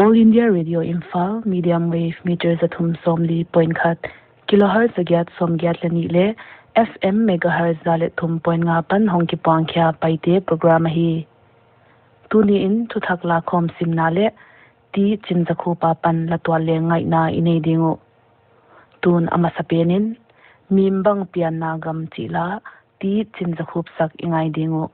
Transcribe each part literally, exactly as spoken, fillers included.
All India Radio Imphal, medium wave meter za thum sawmli point khat, kilohertz za giat sawmgiat leh nih leh F M megahertz za leh thum point nga apan hong kipuang khia Paite program ahi. Tuni in thuthak lakhawm simna leh T. Chinzakhup apan la tualleng ngaihna i nei ding uh. Tun a masapen in, Mim bang pianna gam chih la, T. Chinzakhup sak i ngai ding uh.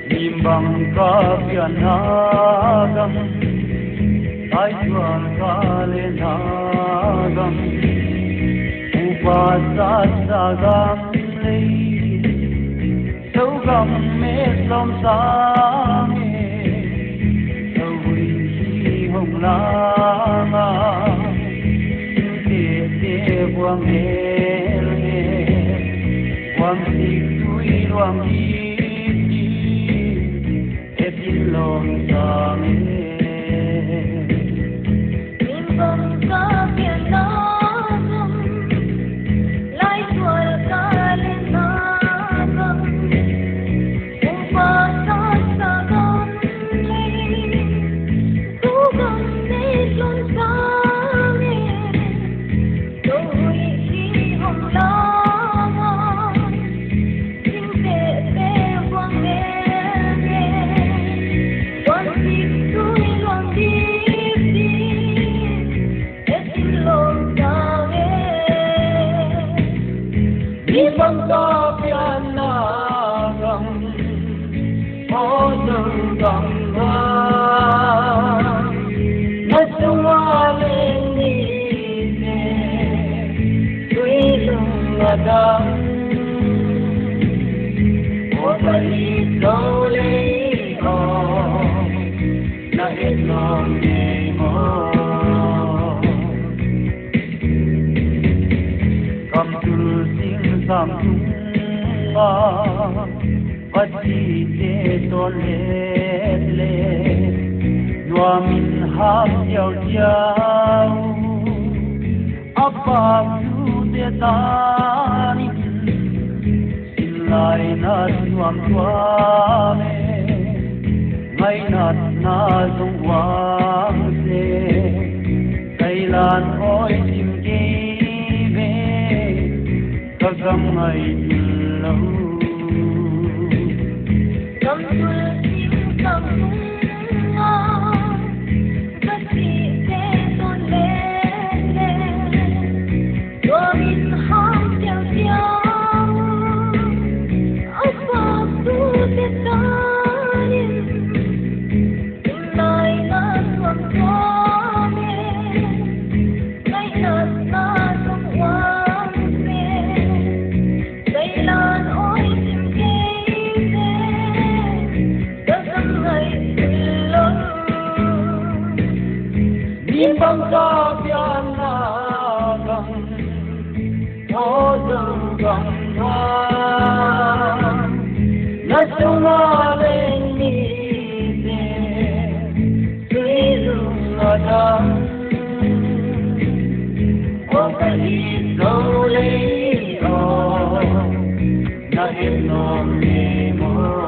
Mim bang ka pianna gam, laisual ka lenna gam, upa sasa gam lei, Zogam met lawm sang e, Zohui hi hong lang a, singtete vuang ngelngel, vuang sik tui luang kiti, et in lawm sang e. Mim bang ka pianna gam, laisual ka lenna gam, upa sasa gam lei, Zogam met lawm sang e, Zohui hi hong lang a, singtete vuang ngelngel, vuang sik tui luang kiti, et in lawm sang e. Mim bang ka pianna gam, aw Zogam gam, na sunga leng mite, tui lung a dam, aw Paite Zo lei aw, na et lawm ngei maw. Kamtul sing sang tung a, Paite te to let let, nuam in ham diaudiau, a paktute tan in, sinlai nat nuam tuam e, ngainatna zong uang se, kailan awi sim kei ve, ka gam ngaihtuah lou. Kamtul sing sang tung a, Paite te to let let, nuam in ham diaudiau, a paktute tan in, sinlai nat nuam tuam e, ngainatna zong uang se, kailan awi sim kei ve, ka gam ngaihtuah lou. Mim bang ka pianna gam, aw Zogam gam, na sunga leng mite, tui lung a dam, aw Paite Zo lei aw, na et lawm ngei maw.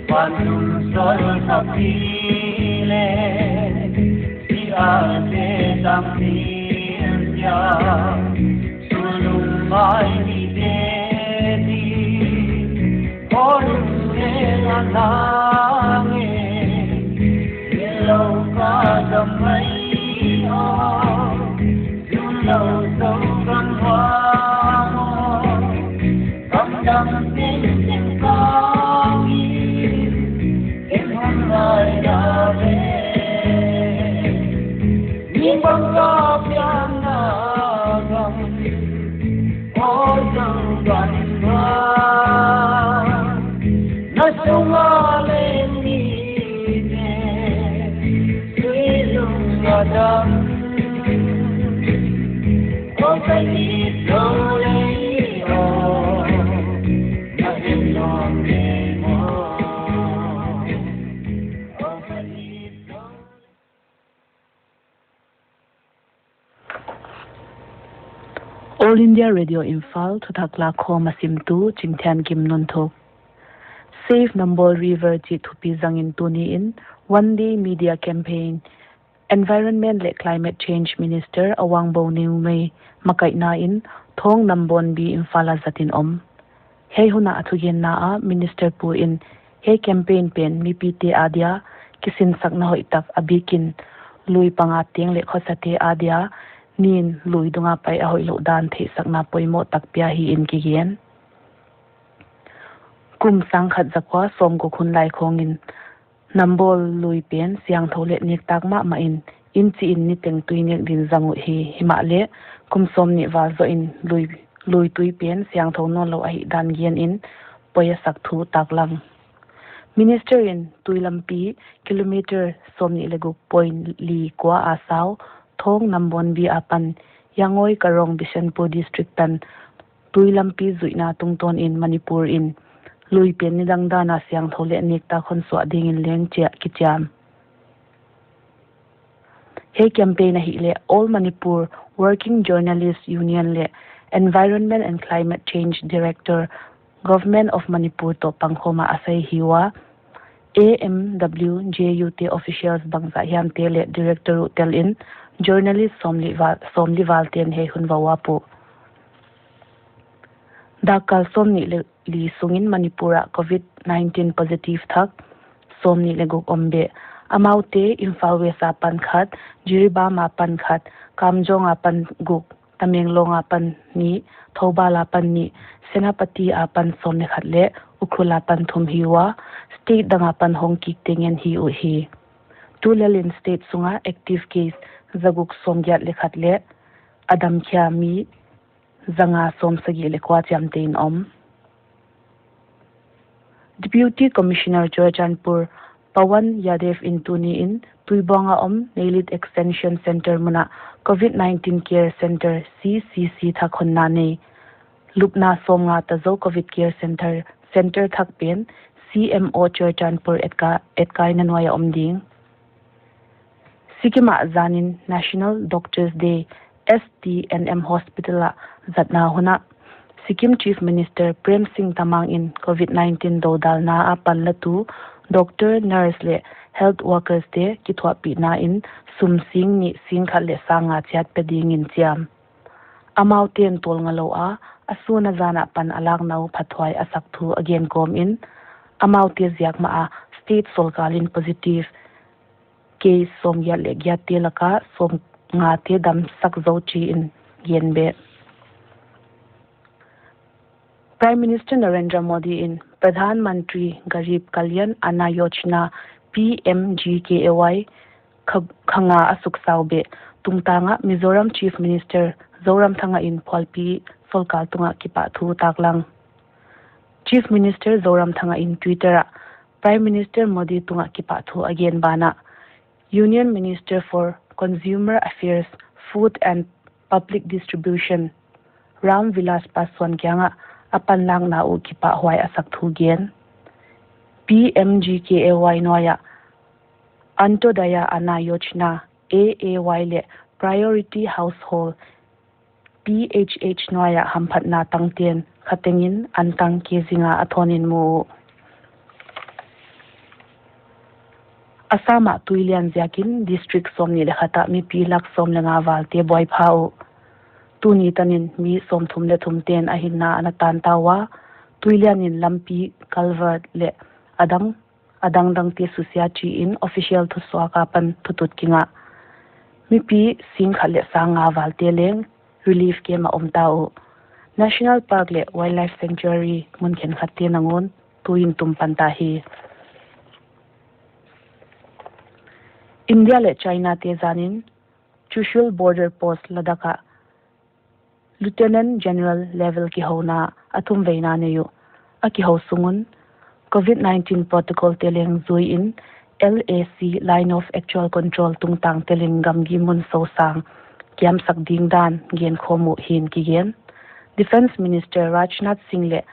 Vantung sol kha pi leh, si a te tang tin sia, sulung mai ni te di, ko lung le na na nge, ni lo ka gam mai o, lung lo so gam wa mo. Kam dang tengteng kawm in, en hon ngaihna leh. Mim bang ka pianna gam, aw Zogam gam, na sunga leng mite, tui lung a dam, All India Radio Imphal, thuthak lakhawm a simtu Chingthiankim Nunthuk. Save Nambol River chih thupi zangin tuni in One Day Media Campaign, Environment leh Climate Change Minister Awangbou Newmai makaihna in Thawng Nambonbi Imphal a zatin om. Hiai hun a a thugenna ah Minister pu in hiai campaign pen mipite adia kisinsakna hoihtak, a bikin lui panga teng leh khosate adia nin lui dunga pai a hoihlouh dan theihsakna poimoh tak pia hi in kigen. Kum sangkhat zakua sawmguk hun lai khawng in Nambol lui pen siangthou leh nektak mahmah in, inchi in niteng tui nek din zang uh hi. Himahleh kum sawmnih val zoh in lui, lui tui pen siangthou nawnlou ahihdan gen in poi a sak thu taklang. Minister in tui lampi kilometer sawmnih leh guk point li kua a sau Thawng Nambonbi apan Yangoi Karong Bishnupur District tan tui lampi zuihna tungtawn in Manipur in lui pen nidang dan a siangthou leh nektak hon suah dingin leng chia kichiam. Hiai campaign ahihleh All Manipur Working Journalist Union leh Environment and Climate Change Director, Government of Manipur toh pangkhawm a a sai hi ua, A M W J U te officials bangzah hiamte leh director uh tel in journalist sawmli val, sawmli val ten hiai hun va uap uh. Dakkal sawmnih leh li sungin Manipur ah covid nineteen positive thak sawmnih leh guk om beh. Amaute Imphal West apan khat, Jiribam apan khat, Kamjong apan guk, Tamenglong apan nih, Thoubal apan nih, Senapati apan sawm leh khat leh Ukhrul apan thum hi ua, state dang apan hong kik teng in hi uhi. Tulel in state sunga active case zaguk sawmgiat leh khat leh a damkhia mi zanga sawmsagih leh kua chiamteh in om. Deputy Commissioner Churachandpur Pawan Yadav in tuni in Tuibuong a om Neilit Extension Center mun ah covid nineteen Care Center, C C C thak honna nei lupna sawmnga ta zou covid care center, center thak pen C M O Churachandpur etka-, etkaina nuai a om ding. Sikkim ah zanin National Doctors Day, S T N M Hospital ah zatna hun ah Sikkim Chief Minister Prem Singh Tamang in covid nineteen dodalna a panlatu doctor, nurse leh health workers te kithuahpihna in sum sing nih sing khat leh sang nga chiat pe dingin chiam. Amau ten tawlnga lou a, a sun a zan a pan a lakna uh phathuai a sak thu a gen kawm in, amaute ziak mah a state sorkar in positive case sawmgiat leh giat te laka sawmnga te damsak zou chi in gen beh. Prime Minister Narendra Modi in Pradhan Mantri Garib Kalyan Anna Yojana, P M G K A Y, kha, kha nga a suksau beh tungtang ah Mizoram Chief Minister Zoramthanga in phualpi sorkar tungah kipahthu taklang. Chief Minister Zoramthanga in Twitter ah Prime Minister Modi tungah kipahthu a gen banah, Union Minister for Consumer Affairs, Food and Public Distribution, Ram Vilas Paswan kiangah a panlakna uh kipahhuai a sak thu gen. P M G K A Y nuai ah Antyodaya Anna Yojana, A A Y leh Priority Household, P H H nuai ah hamphatna tangten khateng in antang kg nga a thawn in mu uh. Assam ah tuilian ziakin district sawmnih leh khat ah mipi lak sawm leh nga val te buai pha uh. Tuni tan in mi sawmthum leh thum ten a hinna ana tan ta ua, tuilian in lampi, culvert leh adang adangdang te susia chi in official thusuak apan thutut kingah. Mipi sing khat leh sang nga val te leng relief camp ah om ta uh. National Park leh Wildlife Sanctuary mun khenkhat te nangawn tui in tum pan ta hi. India leh China te zanin Chushul Border Post Ladakh ah Lieutenant General level kihouna a thumveina nei uh. A kihou sung un covid nineteen protocol te leng zui in L A C, Line of Actual Control tungtang tel in gamgi mun sosang kiamsak ding dan genkhawm uh hi'n kigen. Defence Minister Rajnath Singh leh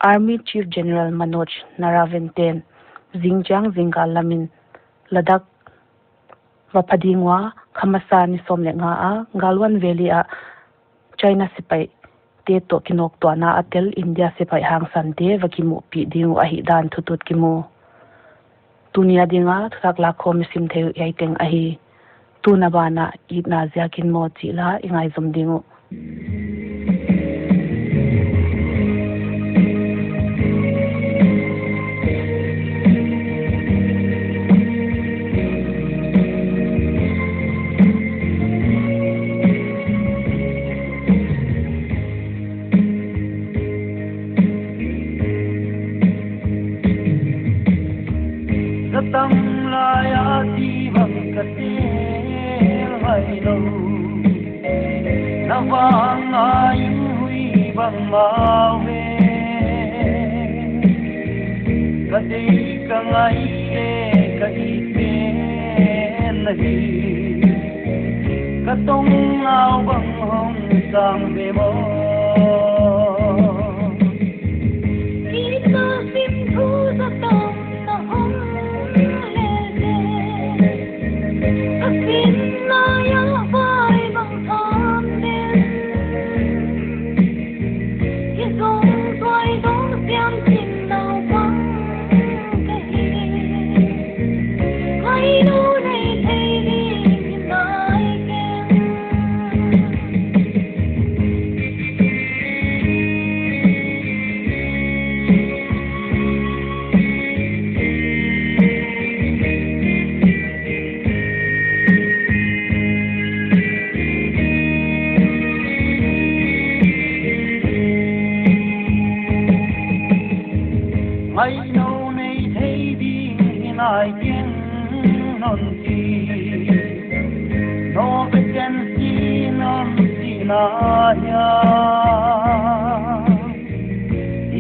Army Chief General Manoj Naravane ten zingchiang zingkal lam in Ladakh va pha ding ua, khamasa ni sawm leh nga a Galwan Valley ah China sipai te toh kinawktuahna a tel India sepaih hangsante va kimuhpih ding uh ahihdan thutut kimu. Tuni a dinga thuthak lakkhawm i sim thei uh hiai teng ahi. Tun a banah Itna Ziakin Maw chih la i ngaizom ding uh. Ka tang lai a di bang ka tel ngai lou. Na vang a inn hui bangmah ve. Ka deih ka ngai leh ka it pen na hi. Ka tongnau bang hong sang ve maw. Itna sim thu za tam na hong lel ve. Ka sin lai a vai bang tham den. Ki zong tuai zong siam sin naupang ka hi. Kai nu nei thei ding hi nai keng. Ngaihnop nei thei ding hi nai keng non chi. No vacancy non chi na hia.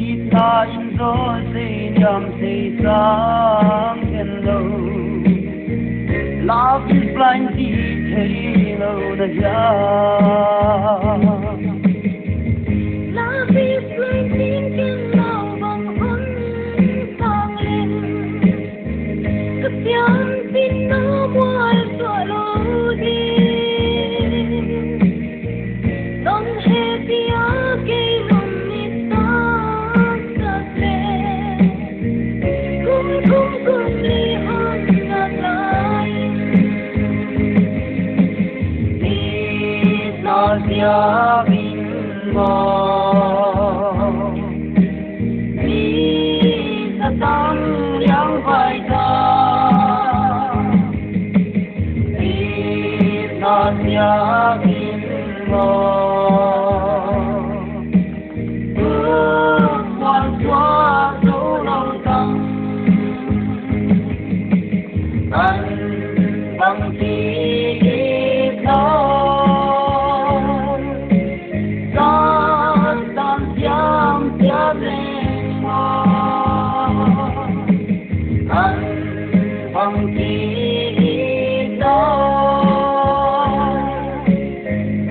Itna in zawl sei niam sei sang khen lou. Love is blind, thei lou na hia. Love is blind, thei lou bang hun sang leng. Ka pianpihna mual tuah lou ding. Nong hehpih a kei nong it taktak leh. Kum thum kum li hong ngak lai. Itna ziakin maw. Mi sa tam liang vai ta. Itna ziakin maw. Kum wan tua zo lou tam. Kan bang ki it lou. Kan tan siam siam leng maw. Kan bang ki it lou.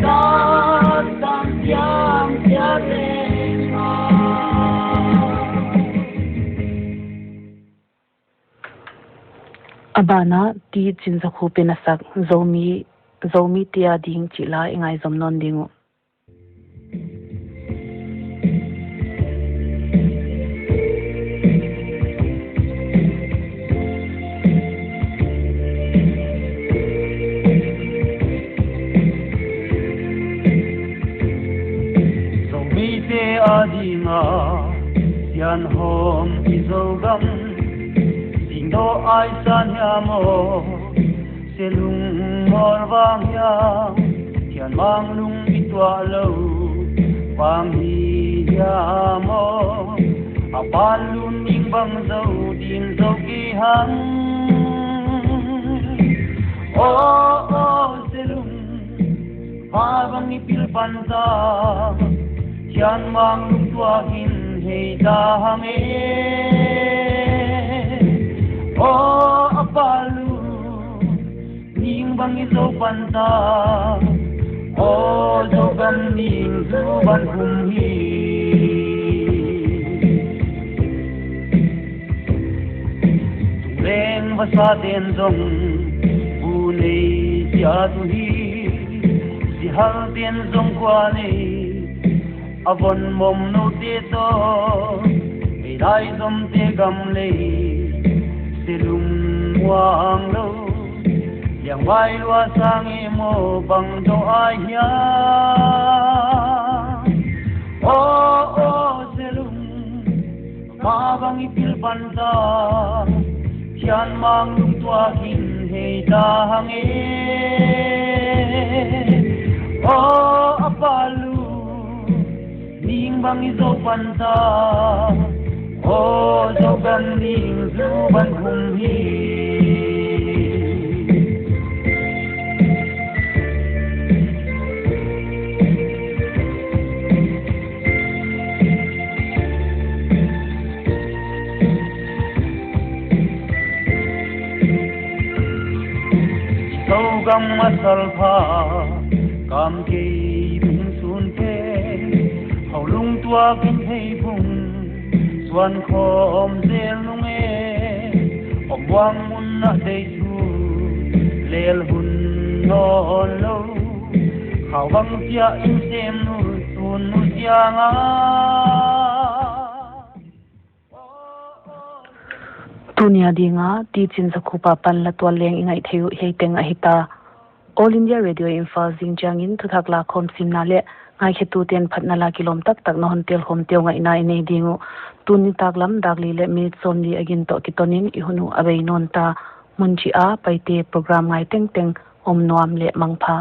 Kan tan siam siam leng maw. A banah T. Chinzakhup in a sak Zomi, Zomite ading chih la i ngaizom nawn ding uh. Zomite adinga sianhawm i Zogam, singdaw aisan hiam aw, selung mawlvang hiam, thianmang lung i tuah lou vang hi hiam aw, a pal lun ning bang zou din zou ki hang. Aw, aw, selung va bang i pil pan ta, thianmang lung tuah hin hei ta hang e. Aw, a pal lun ning bang i zou pan ta. Aw, Zogam ning zu ban hum hi. Leng vasa ten zong bu nei ziat uhi. Zihal ten zong kua nei A von mom noute toh, ei Laizomte gam lei, Selung muang lou, Liangvai lua sang i maw bang dou ai hia. Oh, oh, Selung, ma bang i pil pan ta, Thianmang lungtuak in hei ta hang e. Oh, a pa lu, ning bang i zou pan ta, oh, Zogam ning zu ban khum hi. Zogam a salpha, kam kei bung sun te, hau lungtuak in hei bung, suan khawm zel nung e, om buang mun a dei thu, lel hun nawn lou, khau bang tia in sem nu, tun nu siang a. Tuni a ding a, Tichin Zakhupa pan la tual leng i ngaih thei uh hiai teng ahi ta. All India Radio Imphal zing chiangin thuthak la khawm simna leh ngaikhetute'n phatna la kilawm taktak na hon tel khawm teuh ngaihna i nei ding uh. Tuni nitaklam dak li leh minute sawmli a gin toh kiton in i hun uh a bei nawn ta. Mun chih a Paite program ngai tengteng om nuam leh mangpha.